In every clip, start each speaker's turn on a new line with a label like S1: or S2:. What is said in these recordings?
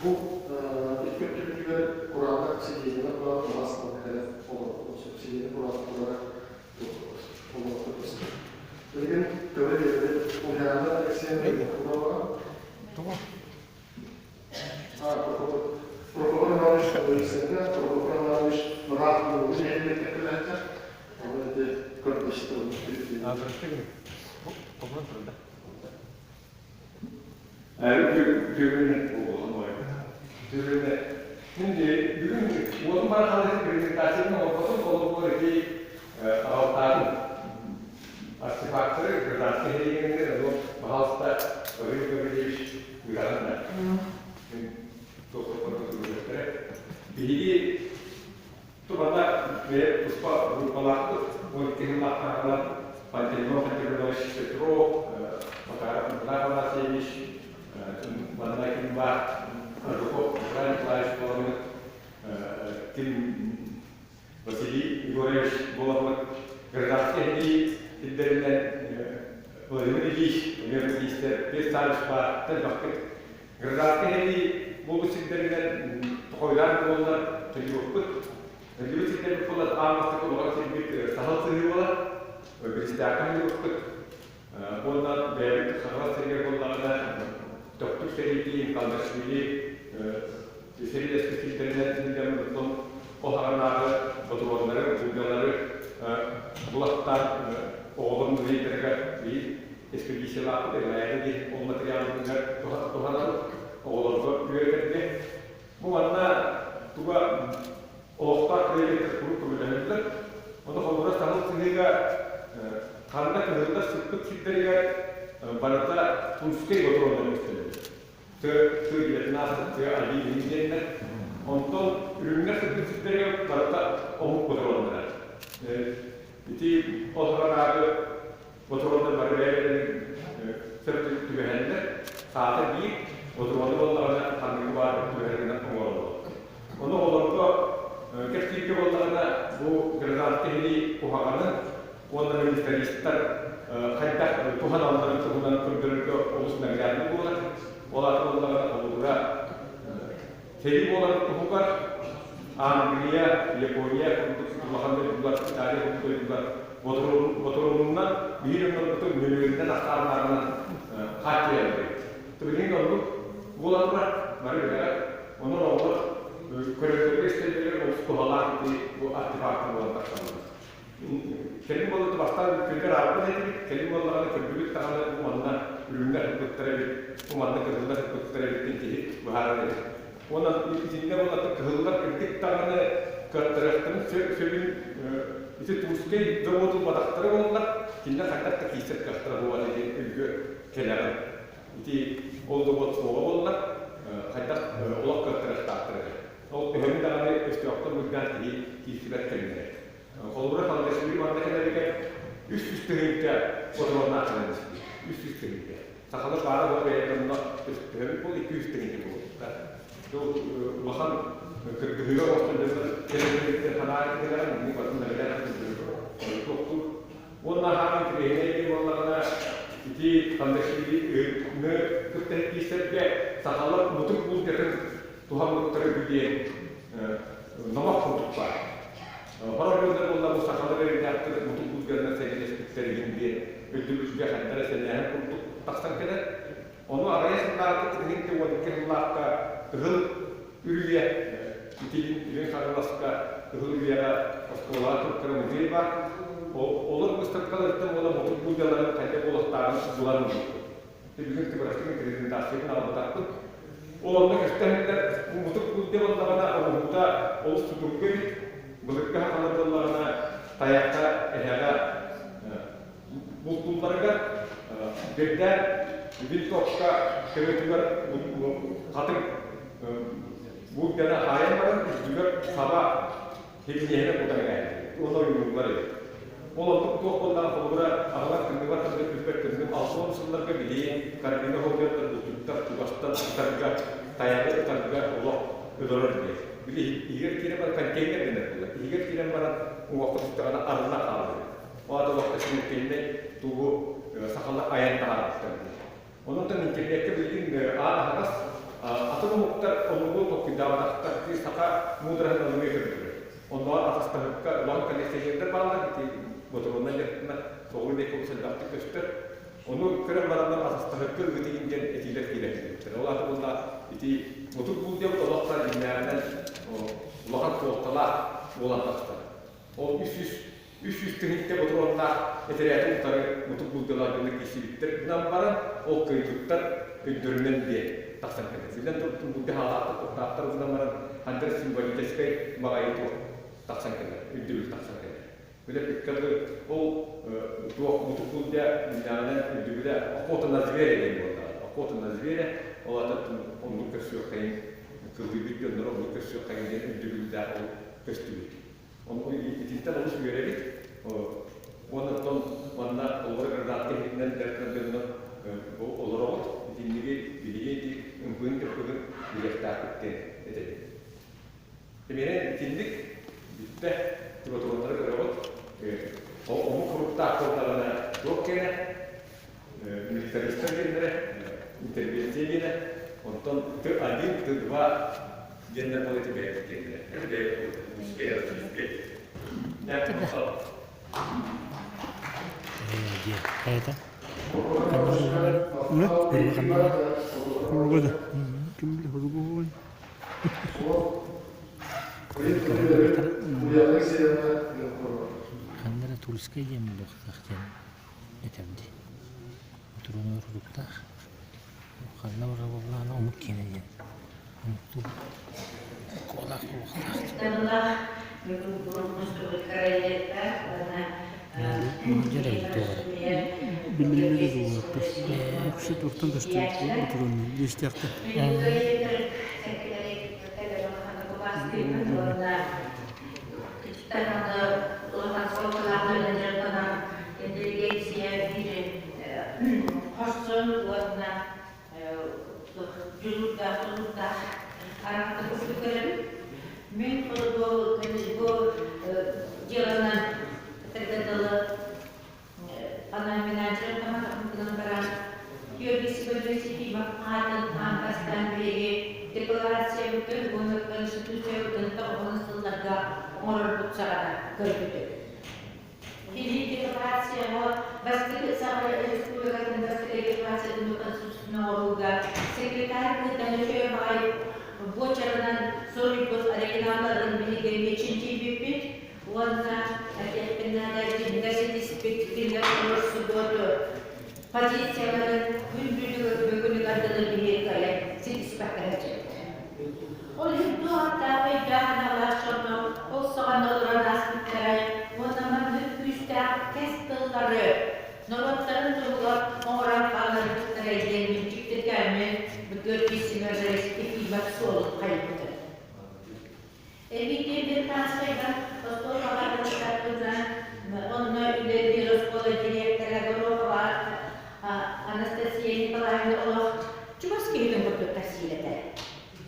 S1: Бу икки өттүбүтүгэр кураанах сидиэнньэлэр баар мас кэлэн олорбут сөп. Сидиэнньэ кураанах турара олорбут сөп. Билигин төбө биэрэбит Ульяна Алексеевна Прокопова. Прокопий Иванович Борисенко, Прокопий Иванович ыраах Муҥур нэһилиэктэн кэлээччи. Ону ити көрдөстө.
S2: Бүгүн бүгүн уотун бара хаалыһын презентацияны оҥорботум, ол буолар ити аҕалтаатым. Артефактары гражданскай сэриигиннэр ону пожалуйста Владимир Гаврильевич ыытаҕын да. Мин туох-туох Биһиги Тубата бэйэ туспа группалаахпыт, 12 сыллаахтааҕынан Пантелеймон Пантелеймонович Петров, Макаров Николай Афанасьевич, манна ким баар, Жуков Николай Николаевич буоламмыт, ким Василий Егорович буоламмыт, гражданскай этии сирдэринэн Владимир Ильич, премьер-министр Петр Савич баар, элбэхтик Гражданскай сэрии буолбут сирдэринэн тохойдаан буоллар төлүөхпүт. Өлүбүт сирдэрбит буоллар аан бастакы улахан сирбит саһыл сыһыы буолар. Биристээххэ өлүөхпүт. Уонна бэйэбит Хаҥалас сиригэр буоллаҕына Төхтүр сэриитин, Калдашвили сэриилэспит сирдэринэн сылдьаммытын оһаҕанааҕы ботуруоннары, буулдьалары булаттаан оҕолор музейдарыгар биир Экспедициялаахпыт Эллээйи диэн ол материалбытыгар туһанан оҕолорго үөрэтэргэ. Бу манна туга олохтоох кэлиэктэр куруук көмөлөһөллөр. Ону холобура саһыл сыһыыга ханна кыһыллар сыппыт сирдэригэр барыта Тульскай ботуруоннар көстөллөр. Тыа тыа 19 тыа айыы иһин диэннэр. Онтон үрүҥнэр сыппыт сирдэригэр барыта омук ботуруоннара. Ити ол саҕанааҕы Ботуруоннар бары бэйэлэрин сөп түбэһэллэр. Саата биир, ботуруону буоллаҕына ханныгы баар түбэһэр гына оҥороллор. Ону оҕолорго кэпсииргэ буоллаҕына бу гражданскай сэрии куһаҕанын уонна милитаристар хайдах туһаналларын туһунан көрдөрөргө олус наглядный буолар. Ол аата буоллаҕына холобура сэрии буоларын туһугар Англия, Япония курдук улахан дойдулар, Италия курдук дойдулар ботуруонунан биир өҥнөрбүтүн мөлүйүөнүнэн ахсааннааҕынан хааччыйаллар эбит. Билигин оннук буолан турар, бары билэҕит. Онон оҕолор көрөллөргө истэллэригэр олус туһалаах ити бу артефактар буолан тахсаллар. Кэлин буолла бастаан күлгэр ааппыт этибит, кэлин буоллаҕына көрдүбүт даҕаны бу манна үрүҥнэр ыппыттар эбит, бу манна кыһыллар ыппыттар эбит диэн киһи быһаарар эбит. Уонна итиннэ буолла кыһыллар кырдьык даҕаны кыаттарыахтарын сөбүн ити Тульскай завод ылбатахтара буоллар, кинилэр хайдах да киирсэр кыахтара буолуо диэн өйгө кэлэҕин. Ити ол завод суоҕа буоллар, хайдах олох кыаттарыахтаахтар этэ. Ол төһөнү даҕаны өстөөхтөр быдьаан киһи киирсибэт кэмнэрэ. Холобура, Фалгашвили манна кэлэригэр 300 тыһыынча ботуруоннаах кэлэн испит. 300 тыһыынча. Сахалар баара буола бэйэтэ онно төһөбүт буол 200 тыһыынча буолбуттар. Ол улахан кыргыһыыга оҥостон дьоннор кэлэригэр санаа кэлэрин мин батын наглядно туохтуур. Уонна хааман интэриэһинэй буоллаҕына ити Фалгашвилины кытта киирсэргэ сахалар мутук буулдьатын туһаммыттара үһү диэн номох курдук баар. Сорох дьоннор буолла бу сахалар эридээхтэр мутук булганнар сэриилэспиттэр иһин диэн өйдөбүлгэ хайдара сэнээһин курдук тахсан кэлэр. Ону аҕыйах сыллааҕыта 1012 сыллаахха Кыһыл Үрүйэ итилин Илин Хаҥаласка Кыһыл Үрүйэҕэ оскуолаҕа туттара музей баар. Олор быыстапкаларыттан уонна мутук булдьаларын хайдах буолуохтааҕын булан ылбыппыт. Бүгүн тыбырастыгын презентациятын аҕалбатахпыт. Ол онно көстө мутук булдьа буоллаҕына оҥоһуута олус судургу эбит. Былыргы сахалар буоллаҕына тайахха, эһэҕэ бултуулларыгар бирдээн винтовка көмөтүгэр хатыҥ булдьаны хаайан баран үрдүгэр саба Кирилиэһинэ кутан кээһэллэр. Уонна ойуулууллар эбит. Ол оннук туох буоллаҕа холобура аҕалар тымныыбар тымныы күлбэт тымныы 60 сылларга билии карабина холбуйаттар булчуттар чугастан ытарга тайаҕы ытарга олох өлөрөр диэн. Били иһигэр киирэн баран контейнер дэнэр буолар. Иһигэр киирэн баран уҥуохха түстэҕинэ арыллан хаалар эбит. Ол аата олохто смертельнай тугу сахалар айан таһаарбыттар диэн. Онон интернеккэ билигин аан аһаҕас атын омуктар Толкуйдаабатахтар саха муудараһын ылымыы көрдөрөр. Оннооҕор атастаһыкка улахан коллекционердар бааллар, ити ботуруоннан дьарыктанар соҕуруу диэки олус элбэхтик көстөр. Ону көрөн бараннар атастаһыкка ыытыйын диэн этиилэр киирэн кэлбиттэр. Ол аата буолла ити мутук бул диэн олохтор иннээҕинэн улахан суолталаах буолан тахсар. Ол 300 тыһыынча ботуруоннаах этэрээти утары мутук булдалаах дьоннор киирсибиттэр гынан баран, ол кыайбыттар өйдөрүнэн диэн тахсан кэлэр. Биллэн турар, булда хаалаахтар, куттаахтар гынан баран, хандар символическай баҕайы туох тахсан кэлэр, өйдөбүл тахсан кэлэр. Билэ икки ол туох мутук булда иннэҕинэн өйдөбүлэ охота на зверя диэн буоллаҕа. Охота на зверя, ол ата оннук көрсүөххэйин, кылгыйбыт дьоннору оннук көрсүөххэйин диэн өйдөбүллээх ол көстүбүт. Ону итинтэн олус үөрэбит. Уонна оттон манна олорор гражданскай иһитинэн дьарыктанар дьоннор бу олороҕут. Итинниги биһиги ити ымпыгын-тымпыгын билиэхтээхпит диэн этэбит. Тимирэн итинник бүттэ. Тротуоннары көрөҕүт. Омук хуруктаах буоллаҕына туох кэнэ милитаристар диэннэрэ, интервенция диэнэ, онтон Т1, Т2 диэннэр буолла ити бэйэбит диэннэрэ. Это бэйэбит буолла.
S3: Хайата? Ханна Ханна
S4: Хургуда. Ким биле хургу
S3: Ханна эрэ Тульскай диэн буолуохтаах диэн этэр дии. Туруна уруктаах. Ханна барар буоллаҕына омук киэнэ диэн. Омуктуу куолаах буолуохтаах.
S4: Билиммигэ буолуохтар. Үксэ туохтан көстүбүт ботуруоннар биэстээхтэр.
S5: Хорсун уонна дьулуурдаах тулуурдаах араҥата курдук көрөбүн. Мин бу бу дьыаланан этэргэ дылы анаан гынан баран Георгий Семенович Ефимов аатын аан бастаан биһиги декларациябытын уонна Конституциябытын тоҕуһун сылларга оҥорорбут саҕана көрбүтүм. Кини декларацияҕа бастакы Саха Республикатын бастакы декларациятын Конституцияны оҥорууга секретарь быһыытынан үчүгэй баҕайы буочарынан суруйбут оригиналларын биһиги эмиэ чинчийбиппит уонна этиэхпин наада кинилэр ситиспит кинилэр туруорсубут позицияларын күн бүгүнүгэр дылы биһиги кыайан ситиспэккэ сылдьабыт. Ол иһин туох-аттаах өйдөөх-санаалаах дьоннор ол саҕана олорон ааспыттара уонна маннык күүстээх кэс тыллары норуоттарын туһугар оҥорон хаалларбыттара диэн дьиктиргээммин Георгий Семенович Ефимов суолун хайбыта. Эбиитин Британскайга оскуолаҕа барбыттарбытынан онно үлэлиир оскуола дириэктэрэ Горохова Анастасия Николаевна олох чугас киһитин курдук кэпсиир этэ.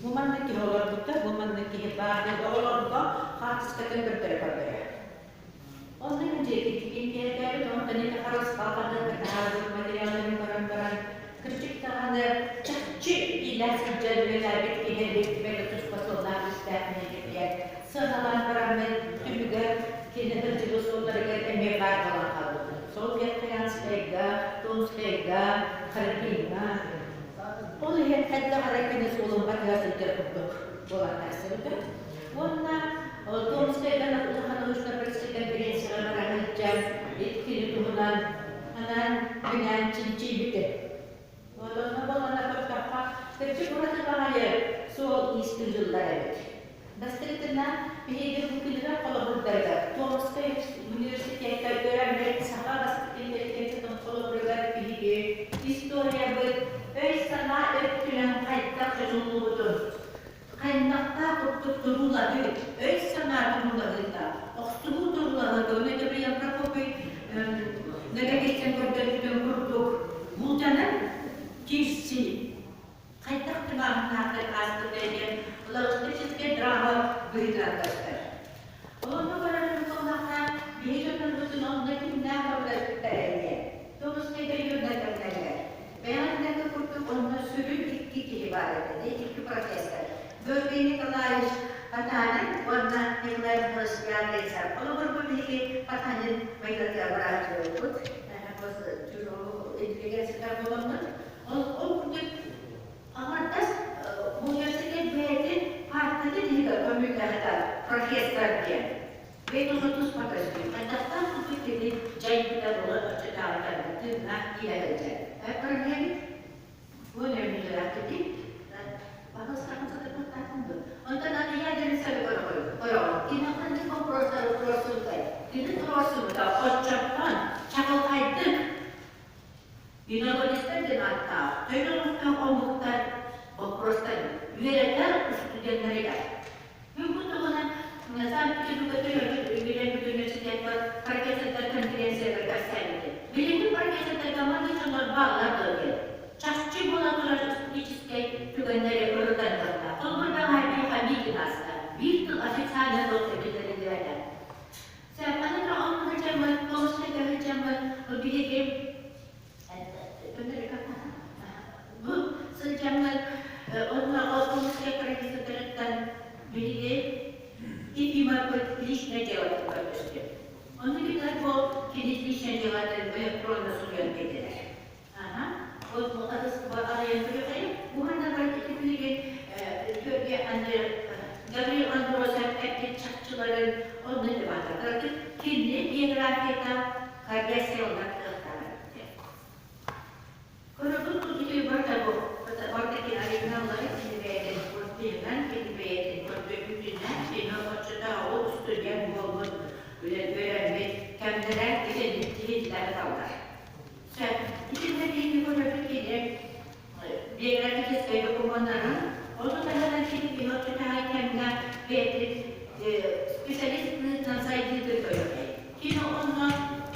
S5: Бу маннык киһи олорбута, бу маннык киһи баар диэн оҕолорго хаартыскатын көрдөрө-көрдөрө. Онно мин дьиэбитигин киэргээбит, онтон ити харысхал хаһыакка таһаарбыт материалларын көрөн баран, кырдьык даҕаны чахчы иилээх сылдьан үлэлээбит киһи эбит, туспа сыллаах истээх миигин сыаналаан бараммын түмүгэр кини сылдьыбыт суолларыгар эмиэ баар буолан хаалбытым. Сол Верхоянскайга, Томскайга, Харбиҥҥа. Ол иһин хайдах эрэ кини суолун батыһа сылдьар курдук буолан тахсыбыта. Уонна Томскайга улахан научно-практическай конференцияҕа бара сылдьан кини туһунан анаан минээн чинчийбитим. Онно буолана көрдөххө, кырдьык ураты баҕайы суол-иис тыырыллар эбит. Бастакытынан, биһиги бу күнүгэр холобурдарыгар Томскай университекка үөрэммит саха бастакы интеллигенциятын холобуругар биһиги историябыт өй-санаа өттүнэн хайдах чочуллубутун, хайдахтаах курдук туруулаһыы, өй-санаа туруулаһыыта, охсуһуу туруулаһыыта, ону Гавриил Прокопий Ноговицын көрдөрбүтүн курдук буулдьанан киирсии хайдах тыҥааһыннаахтык ааспыта диэн логистическай драма быһыытынан көстөр. Онно барарын буоллахха, биһи дьоннорбутун онно кимнээх барбыттара диэн Томскайга юрнатаннарыгар. Бэйэҕитинэн курдук онно сүрүн икки киһи баар этэ, икки профессор. Георгий Николаевич Потанин уонна Николай Михайлович Яндельцев. Холобур, бу биһиги Потанин майгытыгар барааччыларбыт. Интеллигенциялар буоламмыт. Ол курдук аҥардас университет бэйэтин партиятын иһигэр көмүллэхтэ профессор диэн. Бэйэтин туспа көстүү. Хайдахтаах курдук кини дьайбыта буолан оччотооҕута тыыннаах киирэ сылдьар. Көрүҥҥэбит Бу нөмүлэрэхпитий? Пожалуйста, Онтон аны ядерный көрөҕүн. Кини ханнык боппуруостары туруорсубутай? Кини туруорсубута оччоттон чаҕылхайдык инородецтар диэн ааттаах төл олохтоох омуктар боппуруостарын үөрэтэр устудьуоннарыгар. Мин бу туһунан Санкт-Петербурга төрөөбүт үөрэммит университеппар профессордар конференцияларыгар кэпсээбитим. Билиҥҥи профессордарга маннык дьоннор бааллар дуо диэн. Чахчы буола турар историческай түгэннэри ырытан барда. Холобур, бэҕэһээ Хамидин ааста. Биир тыл официальнай суолта биллэриллибэтэ. Сөп, аны онно сылдьаммыт, Томскайга сылдьаммыт, биһиги бу сылдьаммыт онно Томскай профессордарыттан биһиги Ефимовпыт личное дело көрдөстүм. Ону билэр бу кини личное делотын электронно суруйан биэрдилэр. Аха. Вот бу арыйан көрүөххэйин. Бу манна барыт ити билигин Георгий Гаврил Андросов эппит чахчыларын онно дебататар. Кини биографията коррекцияланар кыахтаах эбит. Көрөбүт ити барыта бу. Барыта кини оригиналлары кини бэйэтин куртуйунан, кини бэйэтин көрдөбүтүнэн, кини оччотооҕу студент буолбут үөрэммит кэмнэрэ итинник таллар. Сөп. Итиннэ биһиги көрөбүт кини биографическай докумуоннарын, ону таһынан кини биһиги кэмҥэ бэйэтин специалист быһыытынан сайдыытын көрөбүт. Кини онно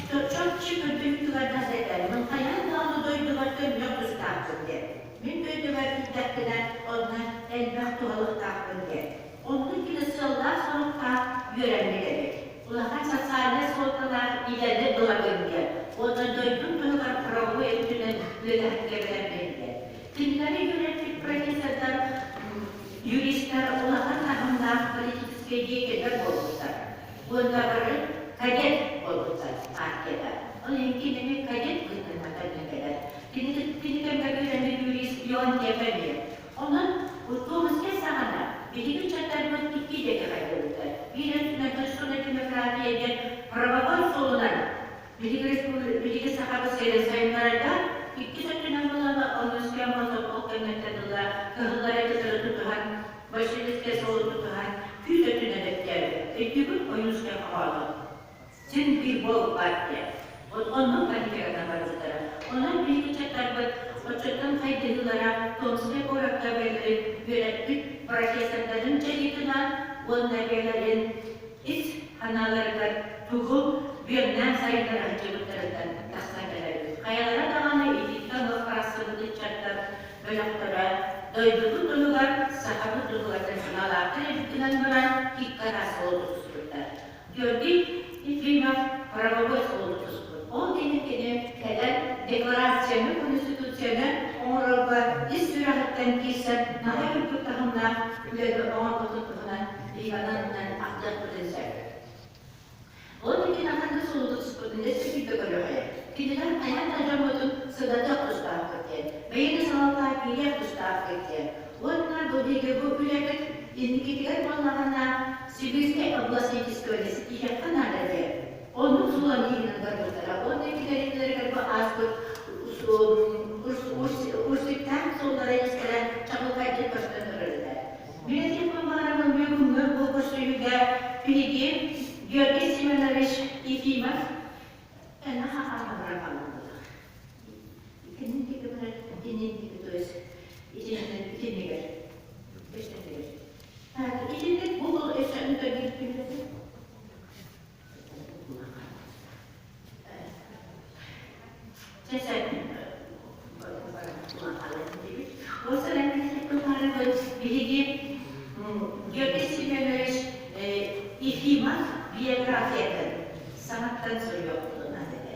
S5: чопчу көрдөрүүтүгэр этэр, мин хайаан даҕаны дойдубар төннүөх тустаахпын диэн. Мин дойдубар тиийдэхпинэ, онно элбэх туһалыахтаахпын диэн. Оннук кини сыаллаах-соруктаах үөрэммит эбит. Улахан социальнай суолталаах идэни ылабын диэн уонна дойдум туһугар правовой өттүнэн үлэлэһэргэ бэлэммин диэн. Кинилэри үөрэппит профессордар, юристар улахан таһымнаах политическай деятеллэр буолбуттар. Уонна бары кадет буолбуттар партияда. Ол иһин кинини кадет быһыытынан кэлэр. Кини кини кэмҥэ үөрэммит юрист Леонтьев эмиэ. Онон Томскай саҕана биһиги ыччаттарбыт икки диэки хайдыбыттар. Биир өттүнэн конституционнай демократия диэн правовой суолунан биһиги Сахабыт сирин сайыннарарга, иккис өттүнэн буолан Омскай ол кэмҥэттэн ыла кыһыллары кытары тутуһан, большевистскай суолу тутуһан күүс өттүнэн өттөөбүт. Өйдүүгүт Ойуунскай хоһоону? Син биир буолбат диэн. Вот оннук политикатан барбыттара. Онон биһиги ыччаттарбыт оччоттон хайдыһыылара Томскай куоракка бэйэлэрин үөрэппит профессордарын дьайыытынан уонна бэйэлэрин ис санааларыгар тугу бүөмнээн сайыннара сылдьыбыттарыттан тахсан кэлэбит. Хайалара даҕаны итииттэн олох арахсыбыт ыччаттар бөлөхтөрө дойдубут туһугар, сахабыт туһугар санаалаахтар эбит гынан баран икки араас суолу тутуспуттар. Георгий Ефимов правовой суолу тутуспут. Ол кини кини кэлэн декларацияны, конституцияны оҥорорго ис сүрэҕиттэн киирсэн наһаа үрдүк таһымнаах үлэни оҥорбутун туһунан Иванынан ахтыахпытын сөп. Ол икки ханнык суолу тутуспутун өссө көрүөххэ. Кинилэр хайаан да дьоммутун сыдатыах тустаахпыт диэн, бэйэни салалтаҕа киириэх тустаахпыт диэн. Уонна бу биһиги бу үлэбит инникитигэр буоллаҕына Сибирскэй областническое ситиһиэххэ наада диэн. Оннук суолан иһинэн барбыттара. Уонна кинилэригэр бу ааспыт урсуктаах суоллара истэрэ чаҕылхайдык көстөн турар этэ. Мин этиэхпин баҕарабын бүгүҥҥү бу көрсүһүүгэ биһиги Георгий Семенович Ефимов Биһиги Георгий Семенович Ефимов биографиятын саҥаттан суруйуохпутун наада этэ.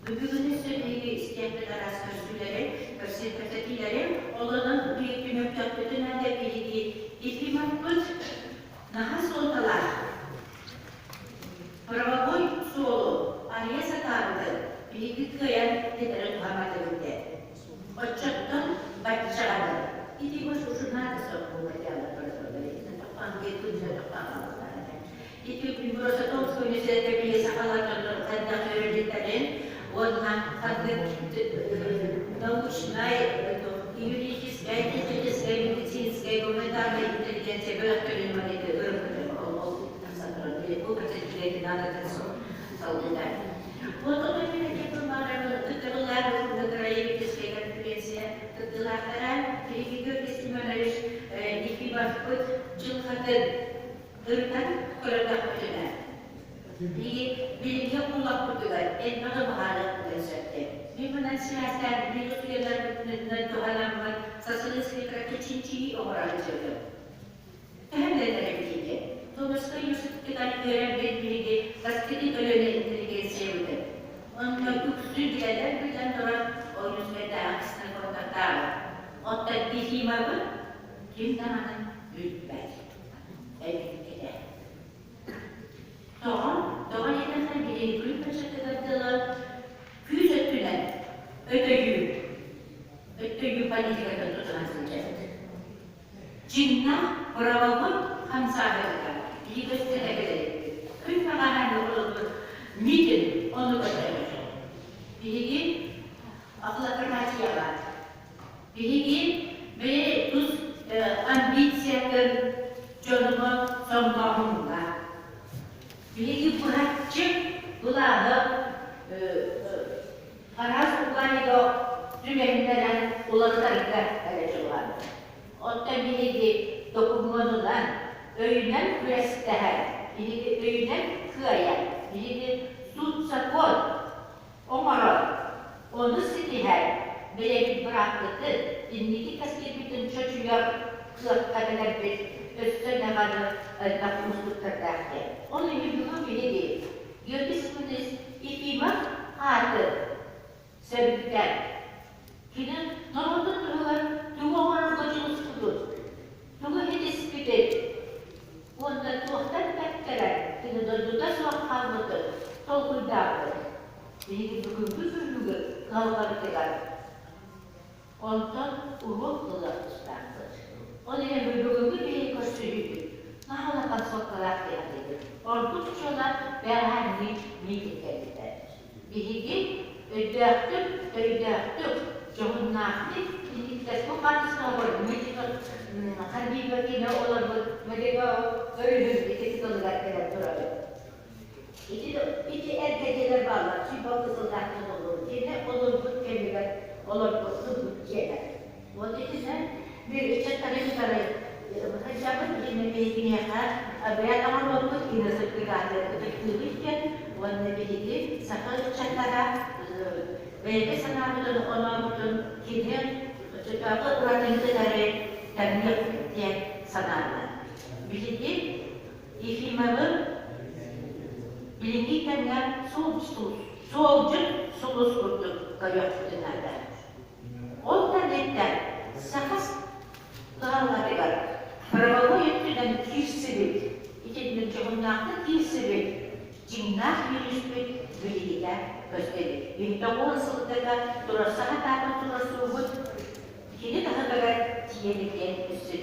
S5: Бүгүн өссө биһиги истиэхпит араас көрсүүлэри, көрсүппэтэтиилэри, олорон биһиги түмүктөхпүтүнэ да биһиги Ефим Наһаа суолталаах правовой суолу арыйа сатаабытын биһиги кыайан тэтэрэ туһамматыбыт ээ. Оччоттон баччаҕаны ити Ити Росатомскай университетка биһи сахалар хайдах үөрэтиттэрин уонна ханнык научнай, юридическай, техническай, медицинскэй, гуманитарнай интеллигенция бөлөхтөрүн маннык ырыппытым ол тахсан турар. Бу салгыта. Вот ону Кытта конференция кыттыылаахтара Георгий Семенович Ефимовпыт дьылҕатын ырытан көрдөхпүтүнэ, билиҥҥи улахпытыгар элбэҕи быһаарыахпытын сөптөөх. Мин манан сибээстээн биир утуйаларбытынан туһанаммыт социалистическай чинчийии оҥоро сылдьабын. Төһө билэллэр эбитий Томскай университетыгар үөрэммит биһиги бастакы көлүөнэ интеллигенциябытын. Онно үксү билэлэр билэн туран Ойуунскайдааҕы ксенофонтартааҕы. Оттон Ефимовы ким даҕаны билбэт. Эбиттэрэ. Тоҕо? Тоҕо диэтэххэ билигин күн баччатыгар дылы күүс өттүнэн өтөйүү, өттөйүү политикатын тутуһан сылдьабыт. Дьиҥнээх правовой хамсааһыныгар биһиги кэлэрбит. Күн баҕаһан олорбут митинг ону көрдөрөр. Биһиги охлократияҕа биһиги бэйэ тус амбициятын дьонугар соҥнооһуҥҥа биһиги быһаччы былааһы араас угаайыга түбэһиннэрэн уларытарга эрэ дьулуһабыт. Оттон биһиги докумуонунан, өйүнэн күрэстэһэр, биһиги өйүнэн кыайар, биһиги суут-сокуон оҥорор, ону ситиһэр бэйэбит бырааппытын, инники кэскилбитин чочуйар кыахха кэлэрбит өссө даҕаны элбэх уустуктардаах диэн. Ол иһин бүгүн биһиги Георгий Семенович Ефимов ааты сөргүтэн, кини норуотун туһугар тугу оҥорорго дьулуспутун, тугу ситиспитин уонна туохтан тэптэрэн кини дойдута суох хаалбытын толкуйдаабыт. Биһиги бүгүҥҥү күммүгүт кыһалҕабытыгар онтон уруок ылыах тустаахпыт. Ол иһин бүгүҥҥү биһиги көрсүһүүбүт наһаа улахан суолталаах диэхтиибит. Ордук чуолаан бэҕэһээҥҥи миитин кэлбитэ. Биһиги өйдөөхтүк, өйдөөхтүк, дьоһуннаахтык бу хаартыскаҕа Харбига киинэ олорбут Мадига өрүһүн ити кытылыгар кэлэн турабыт. Ити, ити эргэ дьиэлэр бааллар, сүүрбэ сыллаахтан олорбут дьиэнэ олорбут кэмигэр олорбут сылбыт дьиэлэр. Вот итинэн bir ыччаттары кытары сылдьабыт, итиннэ биһигиниэхэ бэйэ оҥорбоппут киносертификаты ытыктыыбыт диэн уонна биһиги саха ыччаттара бэйэбит санаабытын онообутун кини оччотооҕу уратыны кытары тэҥниэхпит диэн санаалар. Биһиги Ефимовы билиҥҥи кэмҥэ суолдьут сулус курдук көрүөхпүтүн наада. Ол кэнниттэн саха кыһалҕатыгар правовой өттүнэн киирсибит, итинник дьоһуннаахтык киирсибит дьиҥнээх юриспыт билигитэ көстөбүт. 70 сылдьарга турар саха таатын турар суубут кини таһыгар тиийэн диэн өссө.